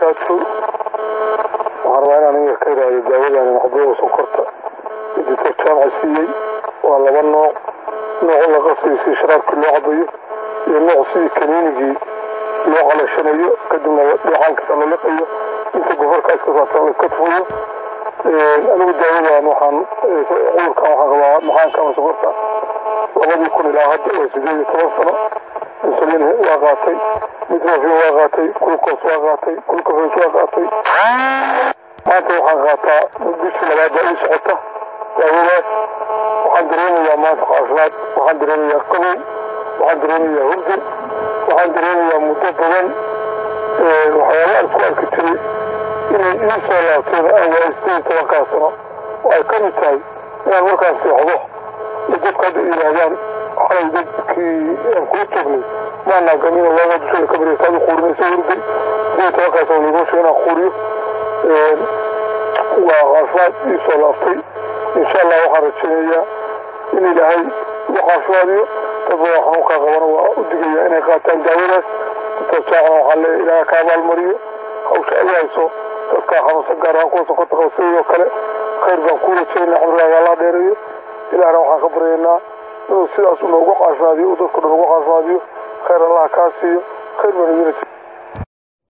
Wabarakaatu. Waxaan rabaa inaan iga ka iraahdo daawadan maxbuuba sonkorta doctor Jaamaca siiyey waa laba nooc: nooc la qasayo si sharaabkii loo cabayo iyo nooc sidii kaniinigii loo qalashanayo, kadibna dheecaankiisa la liqayo, inta gofarka iska saartan la iska tufayo. Anigu daawadan waxaan cudurkan waxaan qabaa macaanka ama sonkorta 2000 ilaa hadda, waa 18 sano. Insulin waa qaatay, metformin waa qaatay, glucose waa qaatay, glucophage waa qaatay. Maanta waxaan qaataa bishii labaad baa ii socota daawadaas. Waxaan dareemayaa maanta caafimaad, waxaan dareemayaa qabow, waxaan dareemayaa hurdo, waxaan dareemayaa muddo badan waxyaaba aan isku arki jiray inay ii soo laabteen aan waayay 18-kaa sano, oo ay ka mid tahay inaan markaan seexdo iyo dadku hadda yidhaahdaan xalay dadkii aan kula joognay maanaa gamina waagaa dushooda ka baryay saad u quurinayso hurday. 18-kaa sano liiguma sheego inaan quuriyo. Waa caafimaad ii soo laaftay. Insha Allah waxaan rajaynayaa in Ilaahay igu caafimaadiyo. Dad badan xanuunkaa qabana waa u digayaa inay qaataan daawadaas. Doctor Jaacna waxaan leeyahay Ilaaha ka abaalmariyo hawsha ay hayso dadkaa xanuunsan, gaar ahaan kuwa sonkorta qaba sidoo kale. Khayr baan kuu rajaynaa, cumrigaaga Allah dheereeyo. Ilaahna waxaan ka baryaynaa inuu sidaas unoogu caafimaadiyo, uu dadku dhan ugu caafimaadiyo. Khayr Allah kaa siiyo, khayr baan idin.